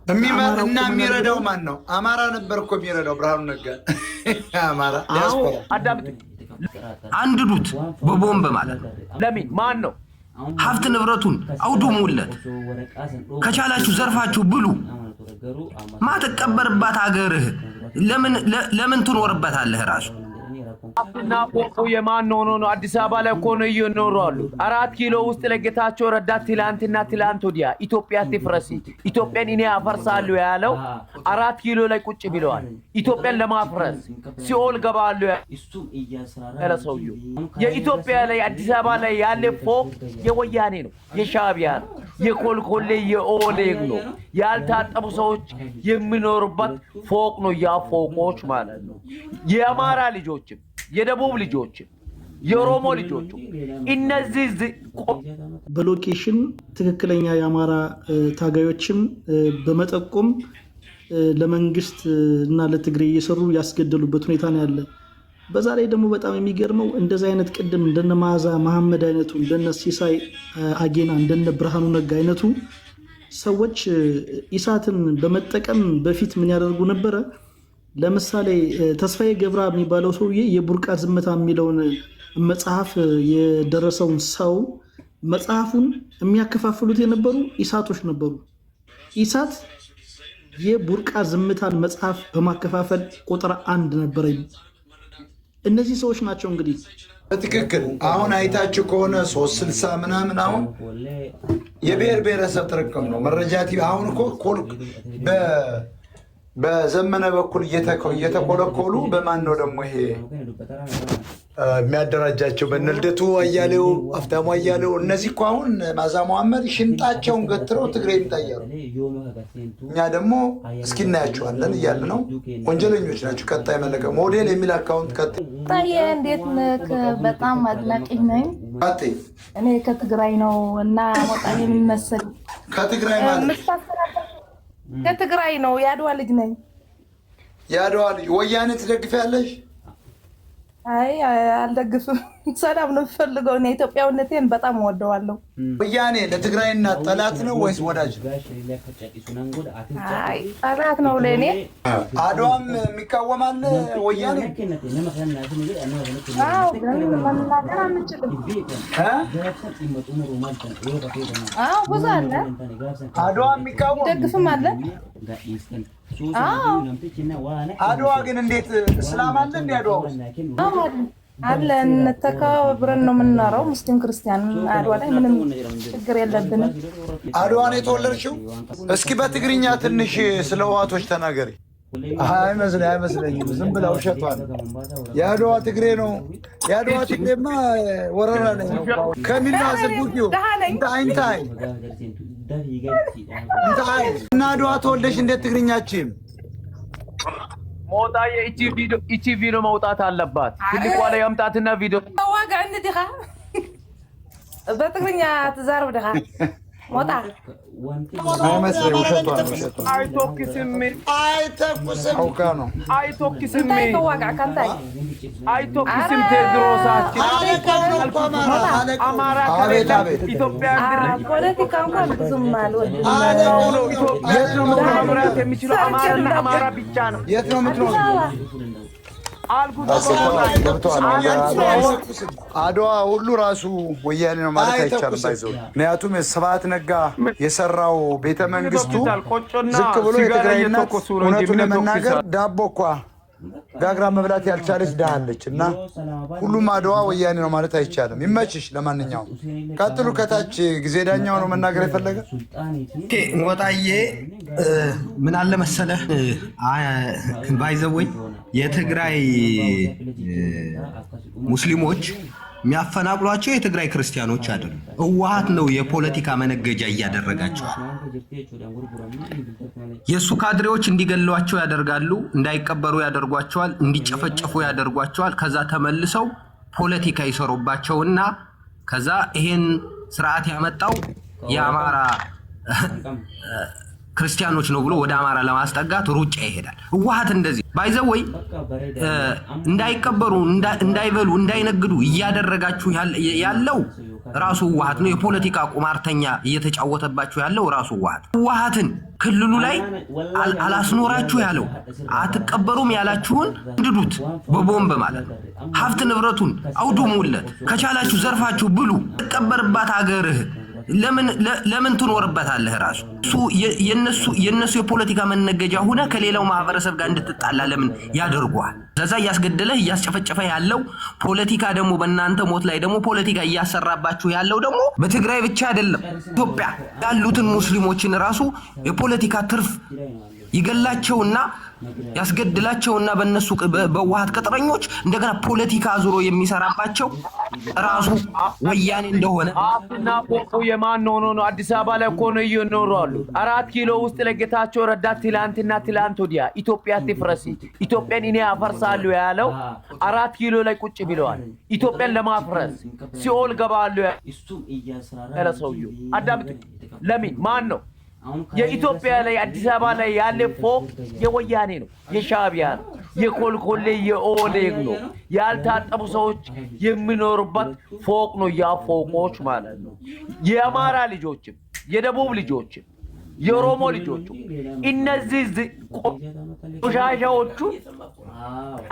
እና የሚረዳው ማን ነው? አማራ ነበር እኮ የሚረዳው ብርሃኑ ነጋ። አማራ ዲያስፖራ። አዳምጡኝ። አንድዱት በቦምብ ማለት ነው። ለምን ማን ነው? ሀብት ንብረቱን አውድሙለት። ከቻላችሁ ዘርፋችሁ ብሉ። ማትቀበርባት አገርህ ለምን ትኖርበታለህ? ራሱ እና ፎቁ የማን ሆኖ ነው? አዲስ አበባ ላይ እኮ ነው እየኖሩ አሉት። 4 ኪሎ ውስጥ ለጌታቸው ረዳ ትላንትና ትላንት ወዲያ ኢትዮጵያ ትፍረስ፣ ኢትዮጵያን እኔ አፈርሳለሁ ያለው 4 ኪሎ ላይ ቁጭ ብለዋል። ኢትዮጵያን ለማፍረስ ሲኦል ገባሉ ያለ ሰውዬው የኢትዮጵያ ላይ አዲስ አበባ ላይ ያለ ፎቅ የወያኔ ነው፣ የሻቢያ ነው፣ የኮልኮሌ የኦሌግ ነው። ያልታጠቡ ሰዎች የሚኖሩበት ፎቅ ነው። ያ ፎቆች ማለት ነው። የአማራ ልጆችም የደቡብ ልጆችም የኦሮሞ ልጆቹ እነዚህ በ location ትክክለኛ የአማራ ታጋዮችን በመጠቆም ለመንግስት እና ለትግሬ እየሰሩ ያስገደሉበት ሁኔታ ነው ያለ። በዛ ላይ ደግሞ በጣም የሚገርመው እንደዚህ አይነት ቅድም እንደነ መዓዛ መሐመድ አይነቱ፣ እንደነ ሲሳይ አጌና፣ እንደነ ብርሃኑ ነጋ አይነቱ ሰዎች ኢሳትን በመጠቀም በፊት ምን ያደርጉ ነበረ? ለምሳሌ ተስፋዬ ገብረ የሚባለው ሰውዬ የቡርቃ ዝምታ የሚለውን መጽሐፍ የደረሰውን ሰው መጽሐፉን የሚያከፋፍሉት የነበሩ ኢሳቶች ነበሩ። ኢሳት የቡርቃ ዝምታን መጽሐፍ በማከፋፈል ቁጥር አንድ ነበረ። እነዚህ ሰዎች ናቸው እንግዲህ። በትክክል አሁን አይታችሁ ከሆነ 360 ምናምን አሁን የብሔር ብሔረሰብ ጥርቅም ነው። መረጃ ቲቪ አሁን እኮ በዘመነ በኩል እየተኮለኮሉ በማን ነው ደግሞ ይሄ የሚያደራጃቸው? በእነ ልደቱ አያሌው፣ አፍታሙ አያሌው፣ እነዚህ እኮ አሁን ማዛ መሐመድ ሽንጣቸውን ገትረው ትግሬ ይምጣ እያሉ እኛ ደግሞ እስኪ እናያቸዋለን እያለ ነው። ወንጀለኞች ናቸው። ቀጣይ መለቀ ሞዴል የሚል account ቀጣይ። ጣዬ እንዴት ነህ? በጣም አድናቂህ ነኝ። ቀጣይ። እኔ ከትግራይ ነው እና ሞጣዬ ምን መሰለህ ከትግራይ ማለት? ከትግራይ ነው፣ የአድዋ ልጅ ነኝ። የአድዋ ልጅ፣ ወያኔ ትደግፊያለሽ? አይ አልደግፍም። ሰላም ነው የምፈልገው። እኔ ኢትዮጵያዊነቴን በጣም እወደዋለሁ። ወያኔ ለትግራይ እናት ጠላት ነው ወይስ ወዳጅ ነው? አይ ጠላት ነው ለእኔ። አድዋም የሚቃወም አለ ወያኔ? አዎ፣ ግን መናገር አንችልም። እ? አዎ ብዙ አለ፣ አድዋ የሚቃወም ደግፍም አለ። አዎ። አድዋ ግን እንዴት እስላም አለ እንዲ አድዋ ውስጥ? አዎ አለ። ተከባብረን ነው የምንኖረው። ሙስሊም ክርስቲያን አድዋ ላይ ምንም ችግር የለብንም። አድዋ ነው የተወለድሽው? እስኪ በትግርኛ ትንሽ ስለ ህዋቶች ተናገሪ። አይመስለኝም። ዝም ብላ ውሸቷን። የአድዋ ትግሬ ነው። የአድዋ ትግሬማ ወረራ ላይ ነው። ከሚና ዝቡት እንታይ እንታይ እንታይ እና አድዋ ተወልደሽ እንዴት ትግርኛችም? ሞጣ እቺ ቪዲዮ መውጣት አለባት። ትልቋ ላይ አምጣትና ቪዲዮ። ዋግዕኒ ዲኻ? በትግርኛ ትዛረብ ዲኻ ሞጣ? አይመስለኝ፣ ውሸቷን ውሸቷን። አይተኩስም። አይተኩስም። አውቃ ነው። አይተኩስም። እንታይ ከዋግዕካ እንታይ? አይተኩስም። ቴድሮሳችን አለቃው ነው እኮ አማራ አለቃው። አማራ አቤት ከሌለ አቤት። ኢትዮጵያ ፖለቲካ እንኳን ብዙም አልወድም። አለቃው ነው። ኢትዮጵያ የት ነው የምትኖሪው? መምራት የሚችለው አማራና አማራ ብቻ ነው። የት ነው የምትኖሪው? አልኩት። ገብተዋል። አድዋ ሁሉ ራሱ ወያኔ ነው ማለት አይቻልም። ባይዘው ምክንያቱም ስብሐት ነጋ የሰራው ቤተ መንግስቱ ቆጮና ዝቅ ብሎ ሲጋራ የትግራይ እናት እየተኮሱ ነው እንጂ እውነቱን ምን ለመናገር ይተኩሳል? ዳቦ እኳ ጋግራ መብላት ያልቻለች ድሃ አለች እና ሁሉም አድዋ ወያኔ ነው ማለት አይቻልም። ይመችሽ። ለማንኛውም ቀጥሉ። ከታች ጊዜ ዳኛው ነው መናገር የፈለገ። ሞጣዬ፣ ምን አለ መሰለህ፣ by the way የትግራይ ሙስሊሞች የሚያፈናቅሏቸው የትግራይ ክርስቲያኖች አይደሉም። ህወሓት ነው የፖለቲካ መነገጃ እያደረጋቸዋል። የእሱ ካድሬዎች እንዲገሏቸው ያደርጋሉ፣ እንዳይቀበሩ ያደርጓቸዋል፣ እንዲጨፈጨፉ ያደርጓቸዋል። ከዛ ተመልሰው ፖለቲካ ይሰሩባቸውና ከዛ ይሄን ስርዓት ያመጣው የአማራ ክርስቲያኖች ነው ብሎ ወደ አማራ ለማስጠጋት ሩጫ ይሄዳል። ህወሓት እንደዚህ by the way እንዳይቀበሩ፣ እንዳይበሉ፣ እንዳይነግዱ እያደረጋችሁ ያለው ራሱ ህወሓት ነው። የፖለቲካ ቁማርተኛ እየተጫወተባችሁ ያለው ራሱ ህወሓት። ህወሓትን ክልሉ ላይ አላስኖራችሁ ያለው፣ አትቀበሩም ያላችሁን እንድዱት በቦምብ ማለት ነው። ሀብት ንብረቱን አውድሙለት፣ ከቻላችሁ ዘርፋችሁ ብሉ። ትቀበርባት አገርህ ለምን ትኖርበታለህ? ራሱ እሱ የነሱ የፖለቲካ መነገጃ ሆነ ከሌላው ማህበረሰብ ጋር እንድትጣላ ለምን ያደርጉሃል? ለዛ እያስገደለህ እያስጨፈጨፈ ያለው ፖለቲካ ደግሞ በእናንተ ሞት ላይ ደግሞ ፖለቲካ እያሰራባችሁ ያለው ደግሞ በትግራይ ብቻ አይደለም፣ ኢትዮጵያ ያሉትን ሙስሊሞችን ራሱ የፖለቲካ ትርፍ ይገላቸውና ያስገድላቸውና በእነሱ በህወሓት ቅጥረኞች እንደገና ፖለቲካ አዙሮ የሚሰራባቸው ራሱ ወያኔ እንደሆነ። ሀብትና ፎቁ የማን ሆኖ ነው? አዲስ አበባ ላይ እኮ ነው እየኖሩ አሉት። 4 ኪሎ ውስጥ ለጌታቸው ረዳ ትላንትና ትላንት ወዲያ ኢትዮጵያ ትፍረሲ፣ ኢትዮጵያን እኔ አፈርሳለሁ ያለው 4 ኪሎ ላይ ቁጭ ብለዋል። ኢትዮጵያን ለማፍረስ ሲኦል ገባሉ ያለ ሰውዬው አዳምጡ። ለምን ማን ነው? የኢትዮጵያ ላይ አዲስ አበባ ላይ ያለ ፎቅ የወያኔ ነው፣ የሻቢያ ነው፣ የኮልኮሌ የኦሌግ ነው። ያልታጠቡ ሰዎች የሚኖሩበት ፎቅ ነው። ያ ፎቆች ማለት ነው። የአማራ ልጆችም፣ የደቡብ ልጆችም፣ የኦሮሞ ልጆችም እነዚህ ቆሻሻዎቹ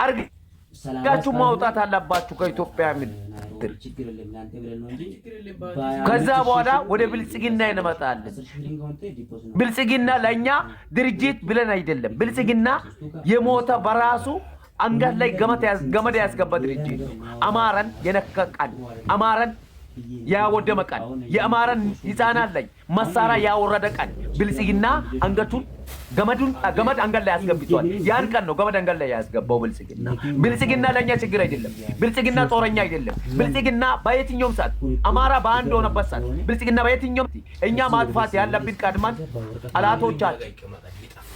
አርጋችሁ ማውጣት አለባችሁ ከኢትዮጵያ ምድር። ከዛ በኋላ ወደ ብልጽግና እንመጣለን። ብልጽግና ለእኛ ድርጅት ብለን አይደለም። ብልጽግና የሞተ በራሱ አንገት ላይ ገመድ ያስገባ ድርጅት ነው። አማራን የነካ ቀን፣ አማራን ያወደመ ቀን፣ የአማራን ህፃናት ላይ መሳሪያ ያወረደ ቀን ብልጽግና አንገቱን ገመዱን ገመድ አንገት ላይ ያስገብቷል። ያን ቀን ነው ገመድ አንገት ላይ ያስገባው ብልጽግና። ብልጽግና ለእኛ ችግር አይደለም። ብልጽግና ጦረኛ አይደለም። ብልጽግና በየትኛውም ሰዓት አማራ በአንድ ሆነበት ሰዓት ብልጽግና በየትኛውም እኛ ማጥፋት ያለብን ቀድመን ጠላቶቻችን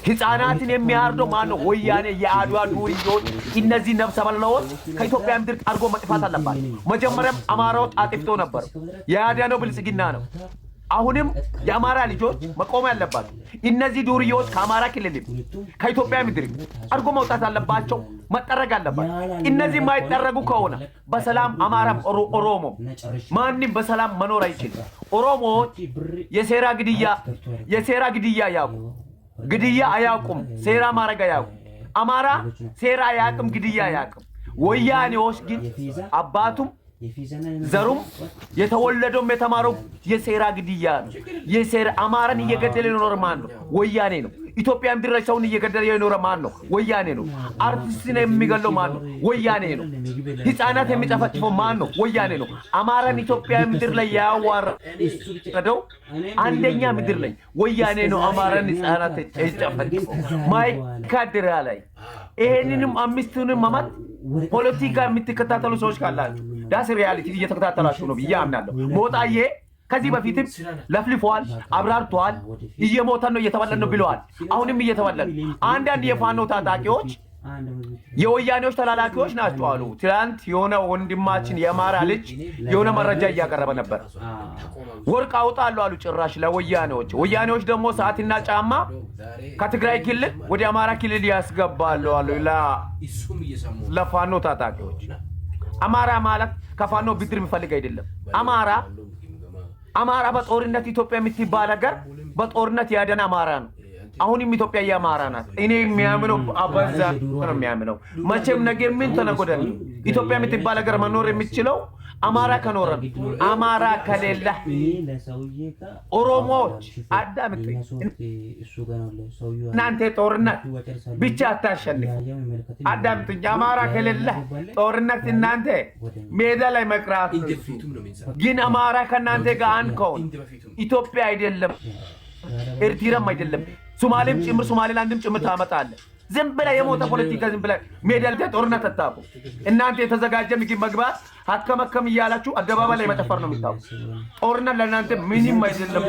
ህፃናትን የሚያርደው ማን ነው? ወያኔ፣ የአድዋ ዱርዬዎች፣ እነዚህ ነፍሰ በላዎች ከኢትዮጵያ ምድር አድርጎ መጥፋት አለባቸው። መጀመሪያም አማራዎች አጥፍቶ ነበር። የያዳነው ብልጽግና ነው። አሁንም የአማራ ልጆች መቆም ያለባቸው እነዚህ ዱርዬዎች ከአማራ ክልልም ከኢትዮጵያ ምድር አድርጎ መውጣት አለባቸው፣ መጠረግ አለባቸው። እነዚህ የማይጠረጉ ከሆነ በሰላም አማራም ኦሮሞ ማንም በሰላም መኖር አይችልም። ኦሮሞዎች የሴራ ግድያ ያውቁ ግድያ አያውቁም። ሴራ ማድረግ አያውቁም። አማራ ሴራ አያውቅም፣ ግድያ አያውቅም። ወያኔዎች ግን አባቱም ዘሩም የተወለደውም የተማረው የሴራ ግድያ ነው። የሴራ አማራን እየገደለ የኖረ ማን ነው? ወያኔ ነው። ኢትዮጵያ ምድር ላይ ሰውን እየገደለ የኖረ ማን ነው? ወያኔ ነው። አርቲስትን የሚገለው ማን ነው? ወያኔ ነው። ህፃናት የሚጨፈጭፈው ማን ነው? ወያኔ ነው። አማራን ኢትዮጵያ ምድር ላይ ያዋረደው አንደኛ ምድር ላይ ወያኔ ነው። አማራን ህፃናት የጨፈጭፈው ማይካድራ ላይ ይሄንንም 5ቱንም አመት ፖለቲካ የምትከታተሉ ሰዎች ካላችሁ that's reality እየተከታተላችሁ ነው ብዬ አምናለሁ። ሞጣዬ ከዚህ በፊትም ለፍልፈዋል፣ አብራርተዋል። እየሞተን ነው፣ እየተበለን ነው ብለዋል። አሁንም እየተበለን አንዳንድ የፋኖ ታጣቂዎች የወያኔዎች ተላላኪዎች ናቸው አሉ። ትናንት የሆነ ወንድማችን የአማራ ልጅ የሆነ መረጃ እያቀረበ ነበር። ወርቅ አውጣሉ አሉ ጭራሽ ለወያኔዎች። ወያኔዎች ደግሞ ሰዓትና ጫማ ከትግራይ ክልል ወደ አማራ ክልል ያስገባሉ አሉ ለፋኖ ታጣቂዎች። አማራ ማለት ከፋኖ ብድር የሚፈልግ አይደለም። አማራ በጦርነት ኢትዮጵያ የምትባል ሀገር በጦርነት ያደነ አማራ ነው። አሁንም ኢትዮጵያ የአማራ ናት። እኔ የሚያምነው አበዛ ነው የሚያምነው። መቼም ነገ ምን ተነጎደ ኢትዮጵያ የምትባል ሀገር መኖር የሚችለው አማራ ከኖረ ነው። አማራ ከሌለ ኦሮሞዎች አዳምጡኝ፣ እናንተ ጦርነት ብቻ አታሸንፉ። አዳምጡኝ፣ አማራ ከሌለ ጦርነት እናንተ ሜዳ ላይ መቅራት ነው። ግን አማራ ከእናንተ ጋር አንድ ከሆነ ኢትዮጵያ አይደለም፣ ኤርትራም አይደለም፣ ሶማሌም ጭምር ሶማሌላንድም ጭምር ታመጣለህ። ዝም ብለህ የሞተ ፖለቲካ ዝም ብለህ ሜዳ ላይ ጦርነት አታውቁ። እናንተ የተዘጋጀ ምግብ መግባት ሀከመከም እያላችሁ አደባባይ ላይ መጨፈር ነው የሚታወቅ። ጦርነት ለእናንተ ምንም አይደለም።